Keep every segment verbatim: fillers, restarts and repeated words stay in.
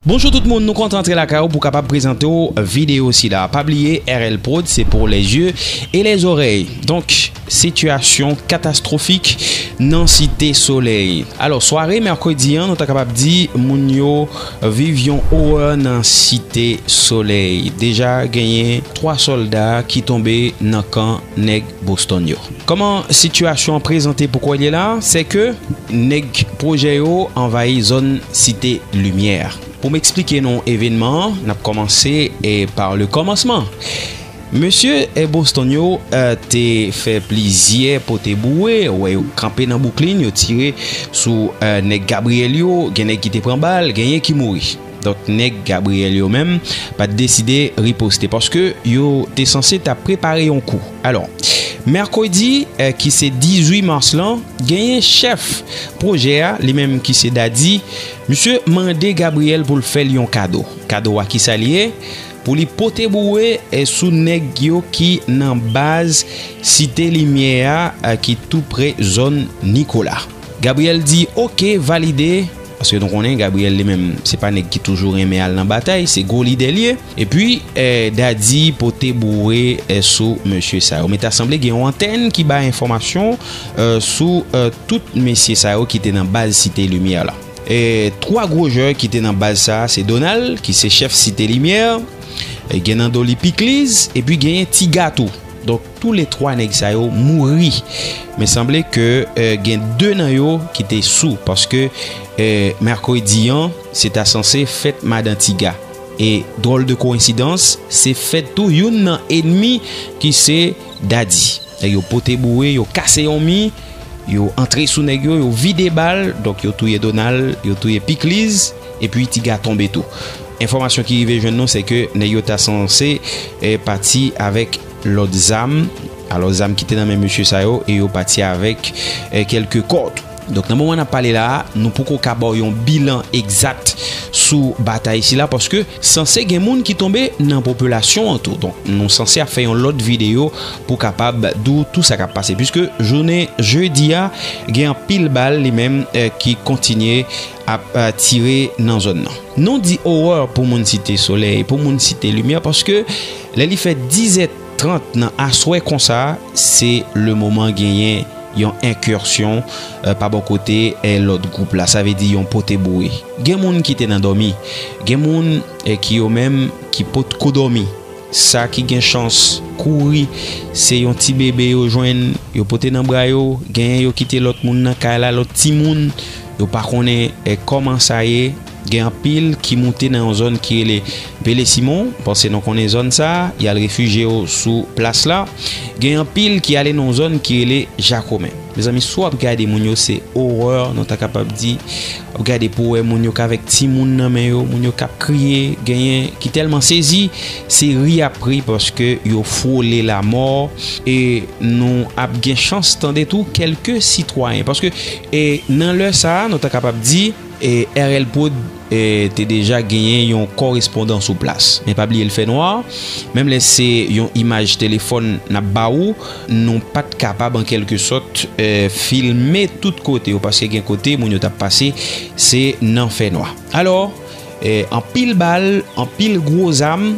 Bonjou tout moun, nou kontan antre lakay ou pou kapab prezante w videyo sila. Pa bliye, R L Prod, c'est pour les yeux et les oreilles. Donk, sitiyasyon katastwofik nan Site Solèy. Alò, sware mèkredi an, nou ta kapab di moun yo viv yon orè nan Site Solèy. Deja genyen twa sòlda ki tonbe nan kan nèg Boston yo. Kòman sitiyasyon an prezante pou kounye a la? Se ke nèg pwojè yo anvayi zòn Site Limyè. Pou m eksplike nou evènman an, n ap kòmanse, e, par le kòmansman. Mesye, e, Boston yo, e, te fè plizyè pote boure, ou wè yo kanpe nan Brooklyn, yo tire sou, e, nèg Gabriel yo, gen nèg ki te pran bal, genyen ki mouri. Donk, nèg Gabriel yo menm pa t deside riposte paske yo te sanse t ap prepare yon kou. Alò, mèkredi, e, ki se dizuit mas lan, genyen chèf pwojè a, li menm ki se Daddy, misye mande Gabriel pou l fè l yon kado. Kado a, kisa l ye? Pou li pote boure, e, sou nèg yo ki nan baz Site Limyè a, e, ki tou pre zòn Nikola. Gabriel di, "Oke, valide." Paske nou konnen Gabriel li menm, se pa nèg ki toujou renmen al nan batay, se gwo lidè l ye. Epi, e, Daddy pote boure, e, sou mesye sa yo. Men ta sanble gen yon antèn ki bay enfòmasyon, e, sou, e, tout mesye sa yo ki te nan baz Site Limyè la. E, twa gwo jè ki te nan baz sa a, se Donald, ki se chèf Site Limyè, e, gen nan do li Pikliz, epi genyen Tiga tou. Donk, toulètwa nèg sa yo mouri. Men sanble ke, e, gen de nan yo ki te sou, paske, e, mèkredi an, se ta sanse fèt Madan Tiga. E, dwòl de koyensidans, se fèt tou youn nan ènmi ki se Daddy. Nèg yo pote boure, yo kase yon mi, yo antre sou nèg yo, yo vide bal, donk yo touye Donald, yo touye Pikliz, epi Tiga tonbe tou. Enfòmasyon ki rive jwenn nou, se ke nèg yo ta sanse, e, pati avèk lòt zam, alò zam ki te nan men mesye sa yo, e yo pati avèk, e, kèlke kòd. Donk, nan moman n ap pale la a, nou poko ka ba w yon bilan egzat sou batay sila, paske sanse gen moun ki tonbe nan popilasyon an tou. Donk, nou sanse ap fè yon lòt videyo pou kapab di w tou sa k ap pase, piske jounen jedi a, gen anpil bal li menm, e, ki kontinye ap, e, tire nan zòn nan. Nou di orè pou moun Site Solèy, pou moun Site Limyè, paske lè li fè dizè trant nan aswè konsa, se le moman genyen yon enkèsyon, e, pa bò kote, e, lòt gwoup la, sa vle di yon pote boure. Gen moun ki te nan dòmi, gen moun, e, ki yo menm ki potko dòmi. Sa ki gen chans kouri, se yon ti bebe yo jwenn, yo pote nan bra yo, genyen yo kite lòt moun nan kay la, lòt timoun, yo pa konnen, e, kòman sa ye. Gen anpil ki moute nan yon zòn ki rele Pele Simon, paske nou konnen zòn sa a, y al refijye yo sou plas la. Gen anpil ki ale nan yon zòn ki rele Jakomen. Mezanmi, si w ap gade moun yo, se orè, nou ta kapab di. W ap gade pou w wè moun yo k avèk timoun nan men yo, moun yo k ap kriye, genyen ki tèlman sezi, se ri y ap ri paske yo fwole lamò, e nou ap gen chans tande tou kèlke sitwayen. Paske, e, nan lè sa a, nou ta kapab di, e, R L Prod, e, te deja genyen yon korespondan sou plas. Men pa bliye l fè nwa, menm lè se yon imaj telefòn n ap ba ou, nou pa t kapab, an kèlke sòt, e, filme tout kote yo, paske gen kote moun yo t ap pase, se nan fènwa. Alò, e, anpil bal, anpil gwo zam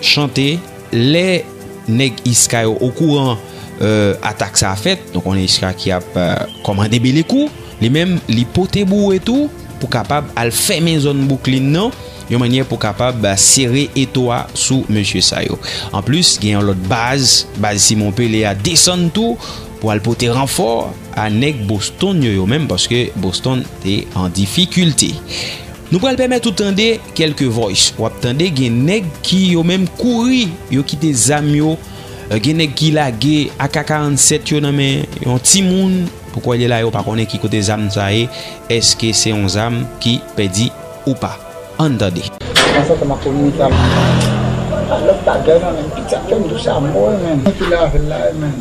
chante, lè nèg Iska yo okouran, e, atak sa a fèt, nou konnen Iska ki ap, e, kòmande Belekou, li menm, li pote boure tou pou kapab al fèmen zòn Bouklin nan, yon mannyè pou kapab sere eto a sou mesye sa yo. Anplis, gen yon lòt baz, baz Simon Pele a desann tou pou al pote ranfò a nèg Boston yo, yo menm, paske Boston te an difikilte. Nou pral pèmèt ou tande kèlke voice. W ap tande gen nèg ki yo menm kouri, yo kite zam yo. E, gen nèg ki lage A K karannsèt yo nan men yon timoun. Pou kwè lè la yo pa konnen ki kote zam sa ye. Èske se yon zam ki pèdi ou pa? Ann tande. Panse ke m ap kominike a. Lòt bagay nan men piti ap fè m tou sa mò, men. Ki la avè l la, men.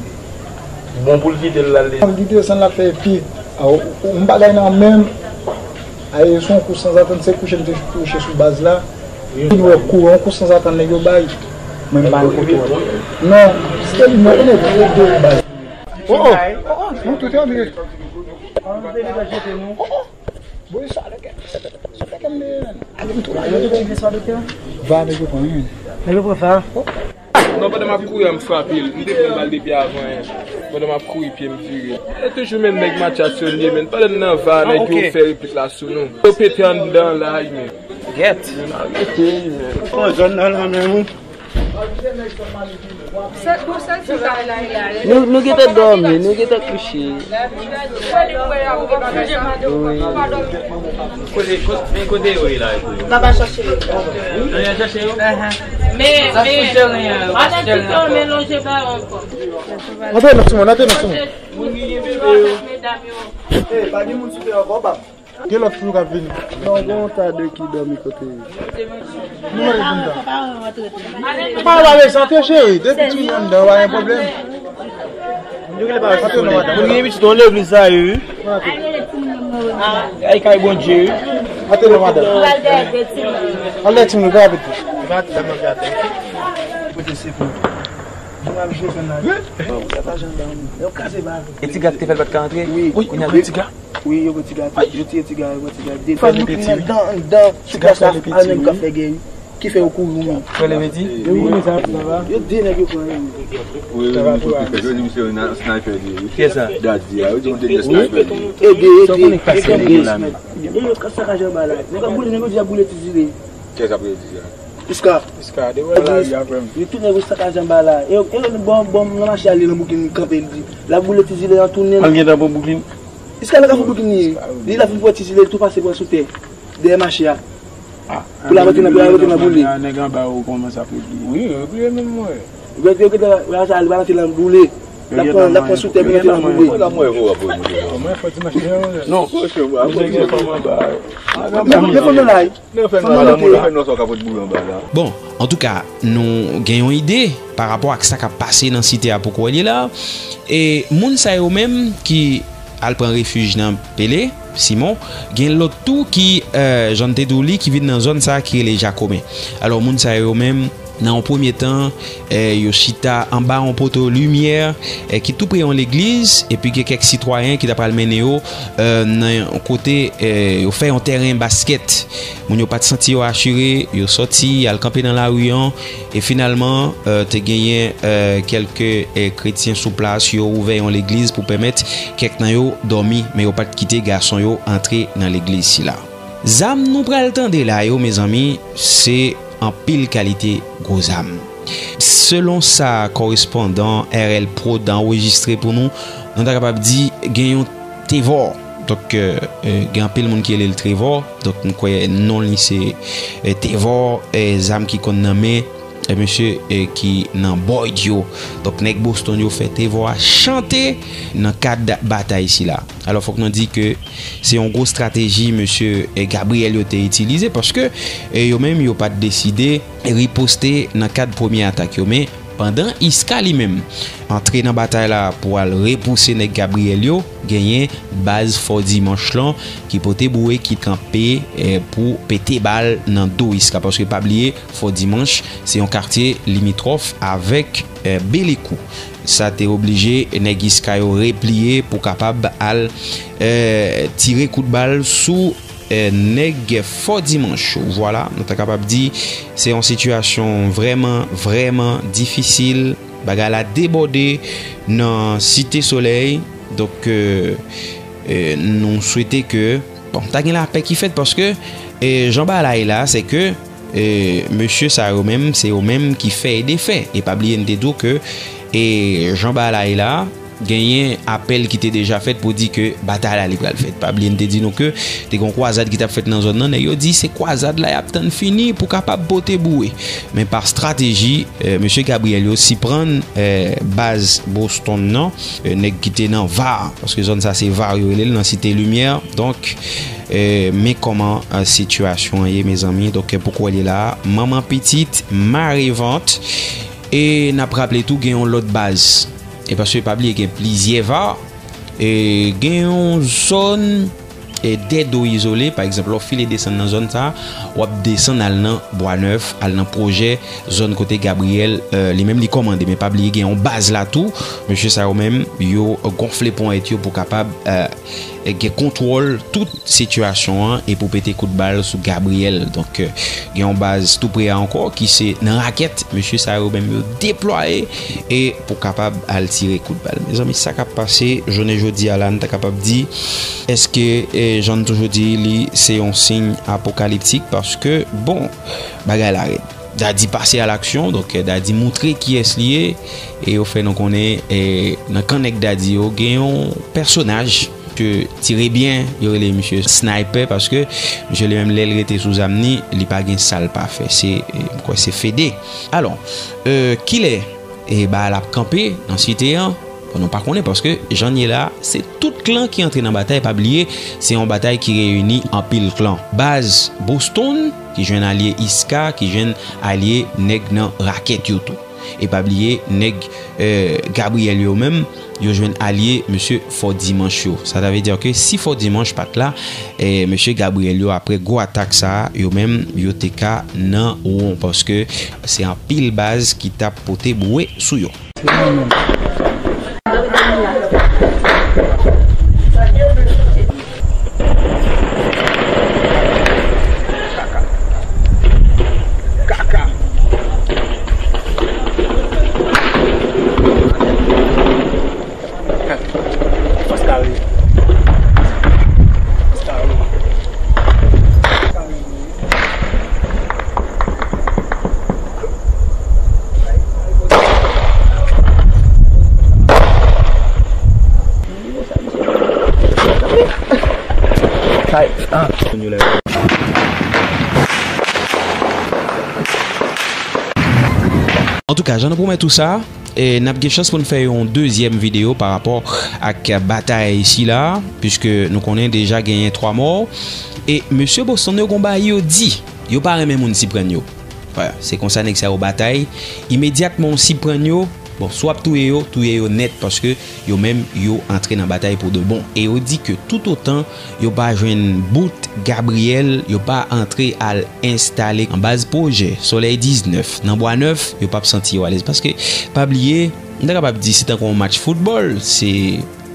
Bon pou l kite l la, l. Li desann, l ap fè epi. A, yon bagay nan men m. A, e se yon kou sanzatann, se kouche m te kouche sou baz la. Epi nou wè kou, yon kou sanzatann nèg yo bay. Mwen m pa gen kote wè. Non, se li mwen konnen de baz. Oh, oh, oh, oh, nou tout antre. Oh, oh. Boy, sa de kè. Sa de kè m de, men. Ale m tou la. Yo te pran sa de kè? Va, nèg yo pran, wi. Nèg yo pran sa? Non, pandan m ap kouri a, m frape l. M te pran bal depi avan, en. Pandan m ap kouri, pye m vire. E toujou menm nèg Matyas yo ye, men. Pandan n nan va, nèg yo fè replik la sou nou. Yo pete anndan la, wi, men. Gèt. Arete, wi, men. Bon, zòn nan la menm, wi. Nou, nou gentan dòmi, nou gentan kouche. Wi. Kote, kote, men kote yo ye la, epi yo? N ap al chache yo. Ann al chache yo? Men, men, pa nan ti tan, men lonje ba yo ankò. Antre non, Simon, antre non, Simon. Moun ki gen bebe yo. Medam yo. Ey, pa gen moun sou tè ankò, pap. Gen lòt fou k ap vini. Non, gen yon ta de ki dòmi kote. Nou mande pou m ta. Pa w pa bezwen antre, cheri. Depi timoun anndan, pa gen pwoblèm. Antre non, madanm. Moun gen pitit nan legliz sa yo, wi. Ay, kay Bondye, wi. Antre non, madanm. Al dèyè timoun. Al dèyè timoun, pa rapid. Kote se pou. Mwen ap jwe fè nan. Yo kraze ba. E ti gad te fè l pa t ka antre? Wi. Wi, kounye a yo pran ti gad. Wi, yo pran ti gad. Yo tiye ti gad, yo pran ti gad. De fè bout nan dan, anndan, sou plas la, al menm k ap fè gè, wi. Ki fè yo kouri, wi. Fè leve di? Wi, sa, sa va. Yo de nèg yo pran, wi. Wi, wi, wi, wi, yo di misye nan sniper li, wi. Kiyès sa? Daddy a, yo di yon dènye sniper li. Ede, ede, ede, ede. Yo, yo sakaje anba la. Nèg ap boule, nèg yo di y ap boule ti zile. Kiyès ap boule ti zile? Iska. Iska, de wè la, wi, apre m. Yo tout nèg yo sakaje anba la. E yo, e yo, bon, bon, nan mache ale nan boukin kanpe, li di. L ap boule ti zile an tounen. Al gentan pran boukin. Iska nan kafou boukin li ye. Li la fin pran ti zile, li tou pase pran sou tè. Dèyè mache a. Pou l ap antre nan, pou l ap antre nan boule. Nèg anba yo kòmanse ap repliye. Wi, yo repliye menm, mwen. Yo, yo, yo, yo, yo, yo, yo, yo, yo, yo, yo, yo, l ap pran, l ap pran sou tè, pou l antre nan boule. Mwen fò dimanch, non. Non, misye gen fanm anba. Men, men fanm nan la, wi. Bon, antouka, nou gen yon ide pa rapò ak sa k ap pase nan site a poko wè l ye la. E moun sa yo menm ki al pran refij nan Pele, Simon, gen lòt tou ki, eh, jan n te di w li, ki vin nan zòn sa a ki rele Jakomen. Alò, moun sa yo menm, nan yon premye tan, eh, yo chita anba yon poto limyè, eh, ki tou pre yon legliz, epi gen kèk sitwayen ki ta pral mennen yo, eh, nan yon kote, eh, yo fè yon tèren baskèt. Moun yo pa t santi yo asire, yo sòti, al kanpe nan lari an, e finalman, eh, te genyen, eh, kèlke, eh, kretyen sou plas, yo ouvè yon legliz pou pèmèt kèk nan yo dòmi, men yo pa t kite gason yo antre nan legliz sila. Zam nou pral tande la yo, mezanmi, se anpil kalite gwo zam. Selon sa korespondan R L Prod anrejistre pou nou, nou ta kapab di gen yon Tevò. Donk, eh, eh, gen anpil moun ki rele l Trevò. Donk, m kwè non li se, eh, Tevò, eh, zam ki konn nan men, eh, mesye, eh, ki nan Boyd yo. Donk, nèg Boston yo fè Tevò a chante nan kad batay sila. Alò, fòk nou di ke se yon gwo estrateji mesye, eh, Gabriel yo te itilize, paske, eh, yo menm yo pa t deside riposte nan kad premye atak yo. Men, pandan Iska li menm antre nan batay la pou al repouse nèg Gabriel yo, genyen baz Fò Dimanch lan ki pote boure, ki kanpe, eh, pou pete bal nan do Iska. Paske pa bliye, Fò Dimanch se yon katye limitwòf avèk, eh, Belekou. Sa te oblije nèg Iska yo repliye pou kapab al, eh, tire kout bal sou, eh, nèg Fò Dimanch. Vwala, nou ta kapab di se yon sitiyasyon vrèman, vrèman difisil. Bagay la debòde nan Site Solèy. Donk, eh, eh, nou swete ke, bon, ta gen lapè ki fèt paske, eh, jan bagay la ye la, se ke, eh, mesye sa yo menm, se yo menm ki fè e defè. E pa bliye n te di w ke, eh, jan bagay la ye la, genyen apèl ki te deja fèt pou di ke batay la li pral fèt. Pa bliye n te di nou ke te gen yon kwazad ki t ap fèt nan zòn nan. Nèg yo di se kwazad la y ap tann fini pou kapab pote boure. Men pa estrateji, eh, mesye Gabriel yo siprann, eh, baz Boston nan, eh, nèg ki te nan Var, paske zòn sa se Var yo rele l, nan Site Limyè. Donk, eh, men kòman, eh, sitiyasyon an ye, mezanmi. Donk, eh, poko wè l ye la, manman pitit, mare vant. E n ap raple tou, gen yon lòt baz. E paske pa bliye, gen plizyè Var. E gen yon zòn, e, dè do izole, pa egzanp, lè w file desann nan zòn sa a, w ap desann al nan Bwa Nèf, al nan pwojè, zòn kote Gabriel, e, li menm li kòmande. Men pa bliye, gen yon baz la tou. Mesye sa yo menm, yo gonfle ponyèt yo pou kapab, e, gen kontwòl tout sitiyasyon an e pou pete kout bal sou Gabriel. Donk, gen yon baz tou pre a ankò ki se nan Rakèt. Mesye sa yo menm yo deplwaye e pou kapab al tire kout bal. Mezanmi, sa k ap pase jounen jodi a la, n ta kapab di, èske, e, jan n toujou di, li se yon siy apokaliptik? Paske, bon, bagay la rèd. Daddy pase a laksyon, donk, Daddy montre kiyès li ye, e yo fè nou konnen, e, nan kan nèg Daddy yo, gen yon pèsonaj ke tire byen, yo rele misye Sniper, paske misye li menm, lè l rete sou zam ni, li pa gen sa l pa fè. Se, e, m kwè se Fede. Alò, e, kilè, e, bagay la ap kanpe nan site an? Bon, nou pa konnen, paske jan n ye la, se tout klan ki antre nan batay. Pa bliye, se yon batay ki reyini anpil klan. Baz Boston, ki jwenn alye Iska, ki jwenn alye nèg nan Rakèt yo tou. E pa bliye, nèg, e, Gabriel yo menm, yo jwenn alye mesye Fò Dimanch yo. Sa ta vle di ke si Fò Dimanch pa t la, e, mesye Gabriel yo, apre gwo atak sa a, yo menm, yo te ka nan won, paske se anpil baz ki t ap pote bouwe sou yo. Kaka. Fòs kare. Fòs kare. Kay, ah. Antouka, jan nou pwomèt ou sa, e, n ap gen chans pou n fè yon dezyèm videyo pa rapò ak batay sila, piske nou konnen deja genyen twa mò. E mesye Boston yo gon bagay yo di, yo pa renmen moun siprann yo. Vwala, se konsa nèg sa yo batay. Imedyatman w siprann yo, bon, si w ap touye yo, touye yo nèt, paske yo menm, yo antre nan batay pou de bon. E yo di ke toutotan yo pa jwenn bout Gabriel, yo pa antre al enstale an baz pwojè Solèy diznèf nan Bwa Nèf, yo p ap santi yo alèz. Paske, pa bliye, m ta kapab di se tankou yon match foutbòl, se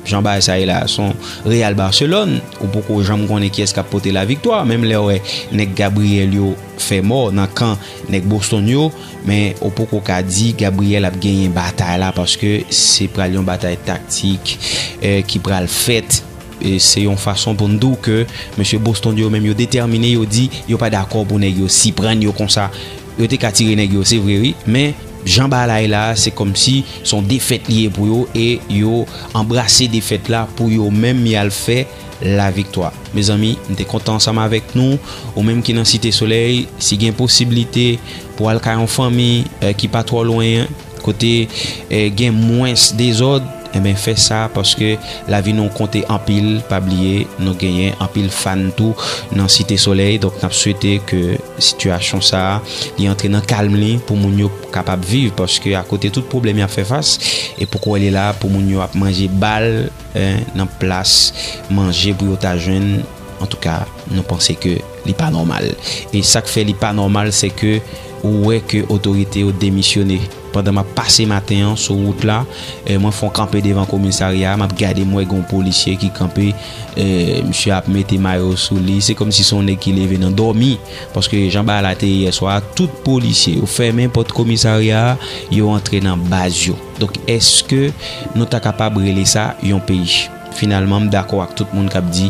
jan bagay sa ye la, se yon Real Barcelone, ou poko janm konnen kiyès k ap pote laviktwa, menm lè w wè nèg Gabriel yo fè mò nan kan nèg Boston yo, men ou poko ka di Gabriel ap genyen batay la, paske se pral yon batay taktik, e, ki pral fèt. E se yon fason pou n di w ke mesye Boston yo menm yo detèmine, yo di yo pa dakò pou nèg yo siprann yo konsa. Yo te ka tire nèg yo, se vre wi, men jan bagay la ye la, se kòmsi se yon defèt li ye pou yo, e yo anbrase defèt la pou yo menm y al fè laviktwa. Mezanmi, m te kontan ansanm avèk nou, ou menm ki nan Site Solèy, si gen posiblite pou al kay yon fanmi, e, ki pa twò lwen, kote, e, gen mwens dezòd, enben, fè sa, paske lavi nou konte anpil. Pa bliye, nou genyen anpil fan tou nan Site Solèy. Donk, n ap swete ke sitiyasyon sa a, li antre nan kalm li pou moun yo kapab viv, paske akote tout pwoblèm y ap fè fas, e poko wè li la pou moun yo ap manje bal, e, nan plas manje pou yo ta jwenn. Antouka, nou panse ke li pa nòmal. E sa k fè li pa nòmal, se ke ou wè ke otorite yo demisyone. Pandan m ap pase maten an sou wout la, e, mwen fè yon kanpe devan komisarya a, m ap gade, m wè gen yon polisye ki kanpe, e, misye ap mete mayo sou li. Se kòmsi se yon nèg ki leve nan dòmi, paske jan bagay la te ye yè swa a, tout polisye yo fèmen pòt komisarya a, yo antre nan baz yo. Donk, èske nou ta kapab rele sa yon peyi? Finalman, m dakò ak tout moun k ap di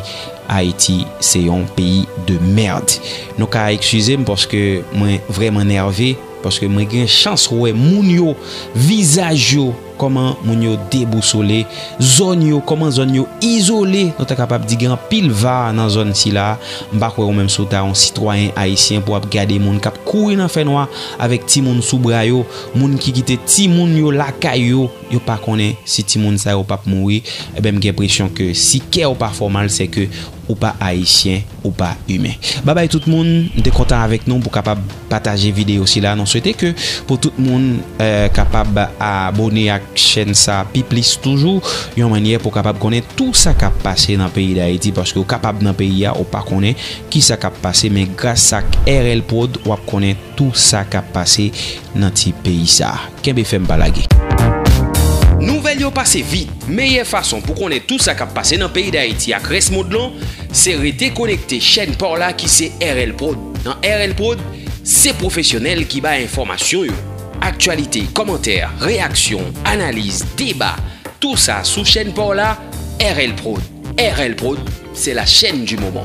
Ayiti se yon peyi de mèd. Nou ka eskize m paske mwen vrèman nève, paske mwen gen chans wè moun yo, vizaj yo, kòman moun yo debousole, zòn yo, kòman zòn yo izole. Nou ta kapab di gen anpil va nan zòn sila. M pa kwè ou menm si w ta yon sitwayen ayisyen pou w ap gade moun k ap kouri nan fènwa avèk timoun sou bra yo, moun ki kite timoun yo lakay yo, yo pa konnen si timoun sa yo p ap mouri, enben, m gen enpresyon ke si kè w pa fè w mal, se ke ou pa ayisyen, ou pa imen. Babay tout moun, m te kontan avèk nou pou kapab pataje videyo sila. Nou swete ke pou tout moun, eh, kapab abone ak chèn sa pi plis toujou, yon mannyè pou kapab konnen tou sa k ap pase nan peyi Dayiti, paske w kapab nan peyi a, ou pa konnen ki sa k ap pase, men gras ak R L Prod, w ap konnen tou sa k ap pase nan ti peyi sa. Kenbe fèm, pa lage. Nouvèl Yo pase vit. Meyè fason pou konnen tout sa k ap pase nan peyi Dayiti ak rès mond lan, se rete konekte chèn pa w la ki se R L Prod. Nan R L Prod, se pwofesyonèl ki bay enfòmasyon yo. Aktyalite, kòmantè, reyaksyon, analiz, deba, tou sa sou chèn pa w la, R L Prod. R L Prod, c'est la chaîne du moment.